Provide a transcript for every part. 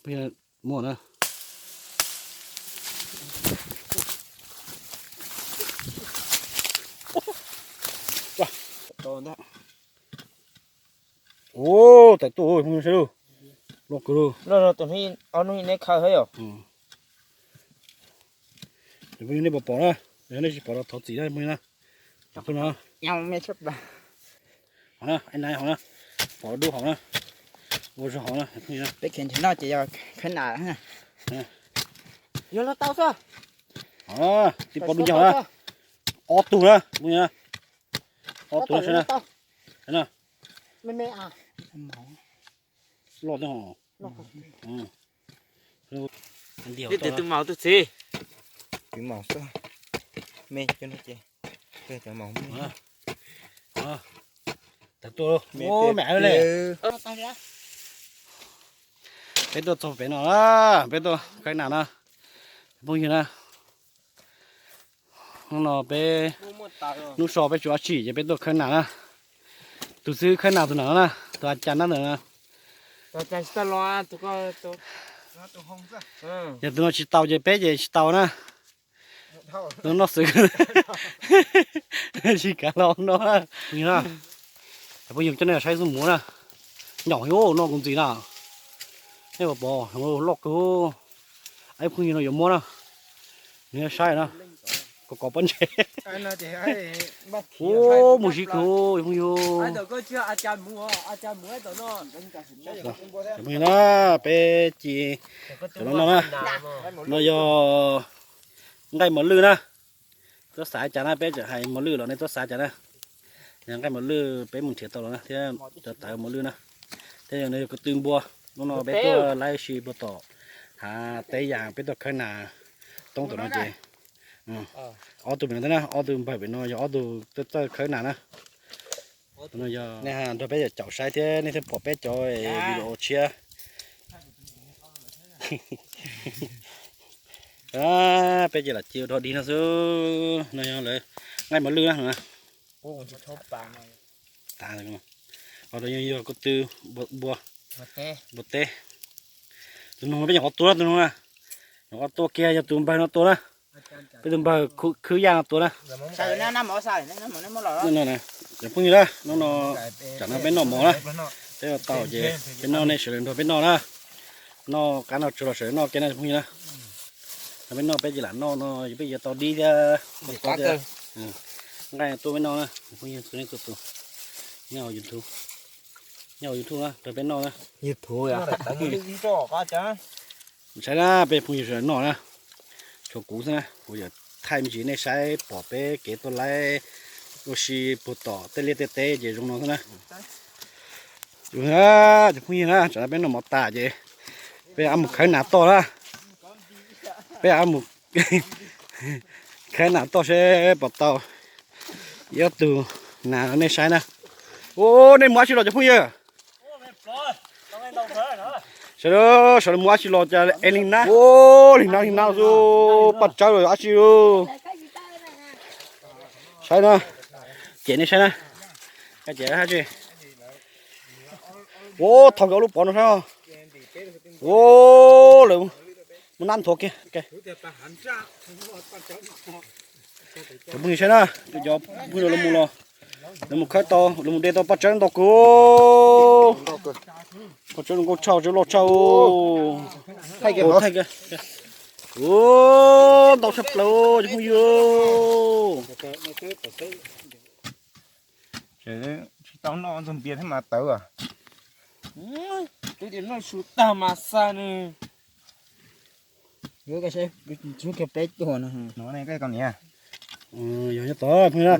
Muaj na. Ua, tais tuaj, saib lub, loj kawg lub. Tus hnub ob hnub neb khaws thiab yom. Tus phooj ywg nej pom pom na, yog nej tsis pom los thov txim na phooj ywg na. Pom phooj no, hov na, pom dub hov na, ua zog hov na phooj ywg na. Peb khev ntshe no ces yog khawb nas. Yog los tau xwb. Tib pob dub ncauj na, ob tug na phooj ywg na, ob tug na saib na. Loj thiab ho. Tus maum tus txiv. Tus maum xwb. Me cov no ces cov maum me. Tag tuaj me le. Peb tuaj txog pem no na, peb tuaj khawb nas na, phooj ywg na. Hnub no peb, hnub so peb tsis ua dab tsi ces peb tuaj khawb nas na. Tus xib hwb khawb nas tus ntawm no na, tus a cas na ntawm no. Yog tus no tsis tau ces peb ces tsis tau na. Tus no noj xwb, tsis kav los no. Phooj ywg na, phooj ywg coj nej saib xub muv na. Nyaum heev, noj kuv ntxiv na. Nej puas pom, loj kawg. Ib phooj ywg no yuav muab na, nws saib na, kom kov pob ntseg. Ub, mus sib kawg phooj ywg. Phooj ywg na, peb ci cov no no na, no yog nqaij mos lwj na. Txhob xav cas na, peb tseem hais mos lwj los nej txhob xav cas na. Yog nqaij mos lwj peb mus nrhiav tau los na thiab, cov tawv mos lwj na. Thiab yog no yog ko tw npua, hnub no peb tuaj laib si puag tom hav teb yas, peb tuaj khawb nas toob tom no ces ob tug pem no thiab na, ob tug npawg pem no yog ob tug txawj khawb nas na. Nej nrog peb caum saib thiab nej thiaj pom peb cov video tshiab. Peb ces lam ci ua dog dig no xwb. No yog lawv nqaij mos lwj na. Yog ko tw npua, npua teb. Tus noog peb nyuam qhuav tua na, tus noog na, nyuam qhuav tua kiag yog tus npawg no tua na. Peb tus npawg khwb yaj no tua na. Cov phooj ywg na, no no, tsam no peb noj mov na, peb ua tau ces peb noj, nej sawv daws nrog peb noj na. Noj qab noj tsuag los sawv daws noj kiag na cov phooj ywg na. Nrog peb noj, peb ces lam noj no, peb yuav tau dib thiab. Nqaij tuaj peb noj na, phooj ywg, tus nej tus, nej ua YouTube, nej ua YouTube na, nrog peb noj na. Saib na, peb phooj ywg sawv daws noj na, tshuav kuv xwb na, kuv yuav thaij me ntsis nej saib pom peb kev tuaj laib ua si puag tom tej liaj tej teb ces zoo no xwb na. Cov phooj ywg na, tsam no peb noj mov tas ces peb rov mus khawb nas toj na. Peb rov mus khawb nas toj seb puas tau ib ob tug nas nej saib na. Ua, nej mus dab tsi los cov phooj ywg? Sawv daws, sawv daws mus dab tsi los cas es li na? Ua, li na li na xwb, paj tsawb los dab tsi lauj? Saib na, cem nej saib na. Ua, thaum nkawd lub pov no saib. Ua, lawv muab nab nthuav kiag. Cov phooj ywg saib na, cov phooj ywg lawv mus los, lawv mus khawb tau, lawv mus de tau paj tsawb ntau kawg. Paj tsawb zoo nkauj tshaj, tsawb loj tshaj. Ua, ntau tshaj plaws cov phooj ywg. Tsis tau noj ntxuag npias thiab mas tawv. Twb tias noj su tag mas xa nws. Peb tua no, yog nyob tod phooj ywg na.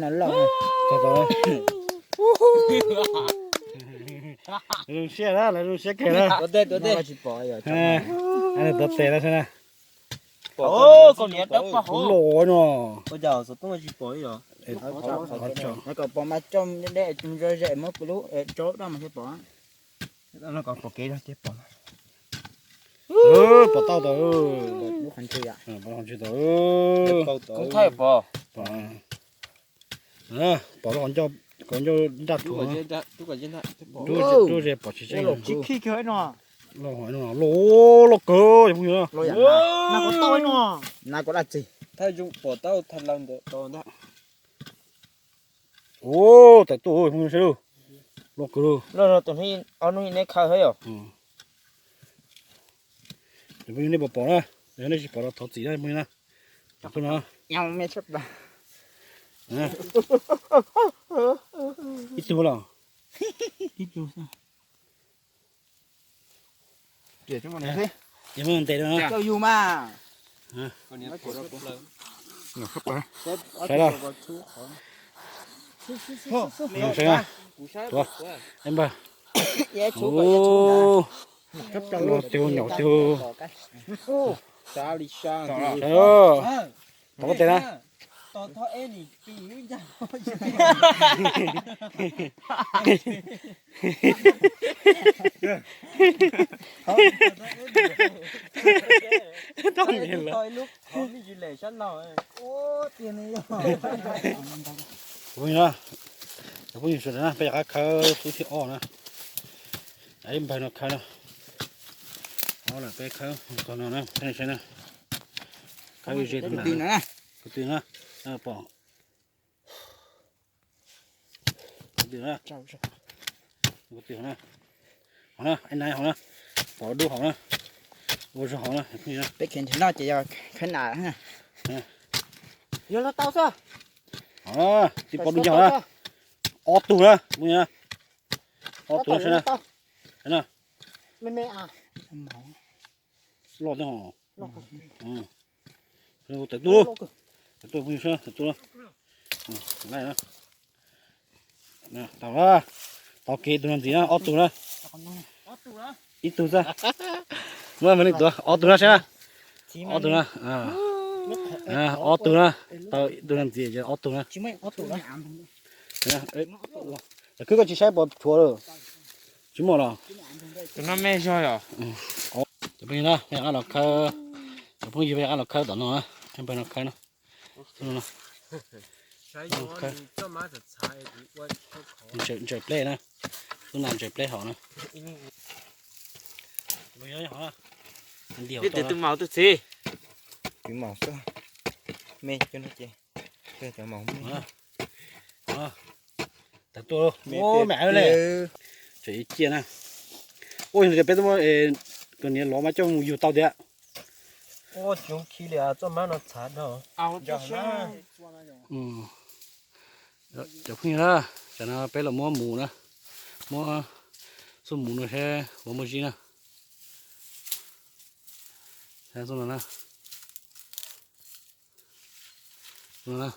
Zoo siab na, lawv zoo siab kawg na. Tuav tes na saib na. Loj no. Pom tau tod. Pom lub qhov ncauj nraj rhuav, rub ze pom tsis tseeb. Loj, loj. Loj kawg, yog phooj ywg na. Ua, na kuv daj tsi. Ua, tawm tuaj phooj ywg saib lauj. Loj kawg lauj. Tus hnub neb khaws thiab yom. Phooj ywg nej puas pom na, yog nej tsis pom los thov txim na phooj ywg na. Tom tuaj no. Ib tug los. Ces muab ntes rau na. Saib na. Tuav. Eb npawg. Ua, tiag nyaum tiag. Saib, pom koj tes na. Tau nyiam lawm. Phooj ywg na, peb rov qab khawb xub thib ob na. Ib npawg no khawb na. Ob lawm peb khawb tog no na, saib na. Khawb ze tus na. Kuv twg na, pom. Kuv twg na. Kuv twg na. Hauv na, ib nai hauv na. Pom dub hauv na. Ua zog hauv na. Peb khev ntshe no ces yog khawb nas. Yog los tau xwb. Tsis pom dub ncig hauv na. Ob tug na, phooj ywg na. Ob tug na saib na. Loj thiab hos. Tawm tuaj, tawm tuaj phooj ywg saib, tawm tuaj. Tau, tau kev tus no ntxiv na, ob tug na. Ib tug xwb. Muab me li tuav ob tug na saib na. Ob tug na. Ob tug na. Tau tus no ntxiv ces ob tug na. Khwb koj tsis saib puas tshuav lawm. Tsis muaj los? Tus no me zog yom. Cov phooj ywg na, peb rov qab los khawb, cov phooj ywg peb rov qab los khawb tom no na, peb no khawb na. Ntsaws pleb na, lub nas ntsaws pleb hauv na. Tus maum tus txiv. Tus maum xwb, me cov no ces cov maum me. Tawm tuaj, me li, tseem ib ciaj na. Ua yog tias peb twb muab koj niam lov mas coj mus yug tau tiag. Ua coob khi li txoj mab no txhav dhau. Cov phooj ywg na, tsam no peb los muab mus na, muab xub mus no seb puas muaj zib na. Xub no na. Xub no na.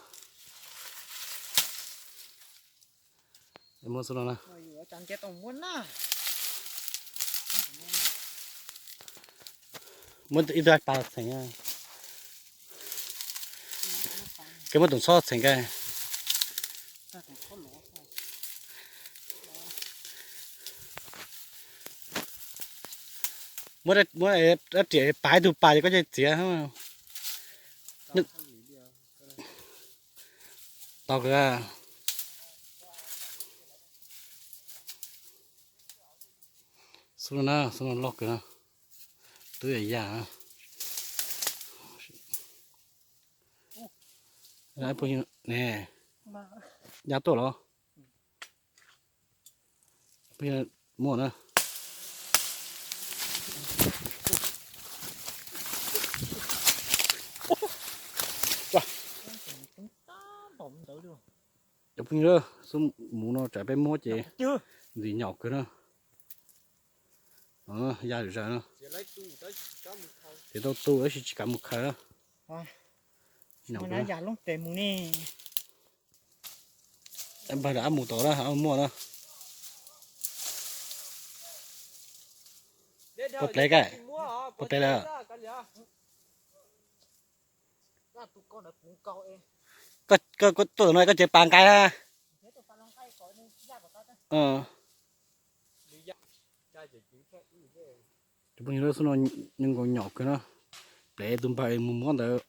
Muab xub no na. Muab ib tug pas txheem. Koj muab tus txhob txheem koj. Muab dab riam pas ib tug pas ces koj cia li txiav. Tau kawg. Xub no na, xub no loj kawg na. Twb yam yam na. Ne, ya tuaj los? Muaj na. Cov phooj ywg, xub mus no tsam peb muab ces ntxim nyaum kawg na. Ya zam zaws na. Ces tau tu tab sis tsis kam mus khaws na. Nyaum kawg. Npawg rov qab mus tom na, muaj na. Puas plev koj? Puas plev lawm? Koj tuaj tom no koj tsev pas nqaij na. Tus phooj ywg xub no nyob nkaus nyom kawg na. Plev tus npawg mus muab ntawd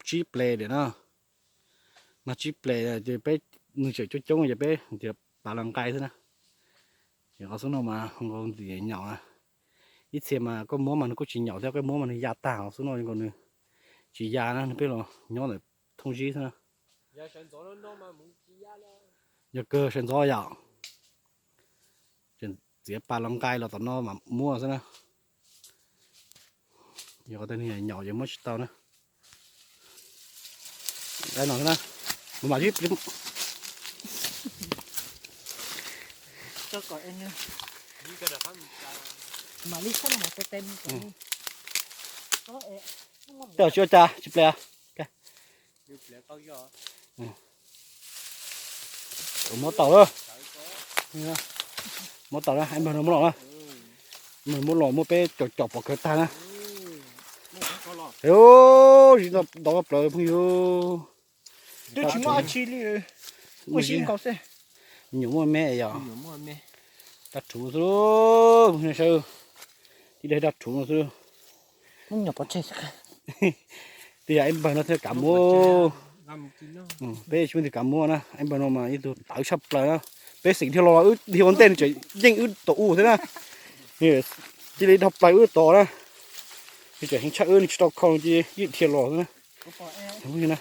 tsib plev diam na. Mas tsib plev ces peb nws tseem coob coob ces peb tias pas los nqaij xwb na. Ces qhov xub no mas nkaus ntxim nyom na. Ib txhia mas koj muab mas nws kuj tsis nyaum thiab, koj muab mas nws ya tag xwb no, nkaus nws tsis ya na, nws pheej los nyob ntawm thooj zib xwb na. Yog kawg sawv ntxov yom. Txiav pas los nqaij los tom no mas muab xwb na. Yog tej neeg nyaum ces muab tsis tau na. Dai no xwb na. Mus mam li. Tej tsis ua cas tsis plias. Muab tau lawm. Muab tau na, ib npawg no muab los na. Muab los muab peb caum caum pov khawv tag na. Zis ntau plaws phooj ywg. Twb tsis muaj dab tsi li. Ua si nkaus xwb. Nyuam muaj me yom. Dab rhuv xwb, saib. Tib daim dab rhuv no xwb. Twb yog ib npawg no thiaj kav muab. Peb tsis muaj tus kav muab na, ib npawg no mas ib tug tawv tshaj plaws na. Peb xeem dhia los wb dhia ua ntej nws tseem yeej wb tom u thiab na. Cia li dhau plaws wb tom na. Nws tseem heev tshaj wb, nws tsis tau khau cia li yeej dhia los xwb na.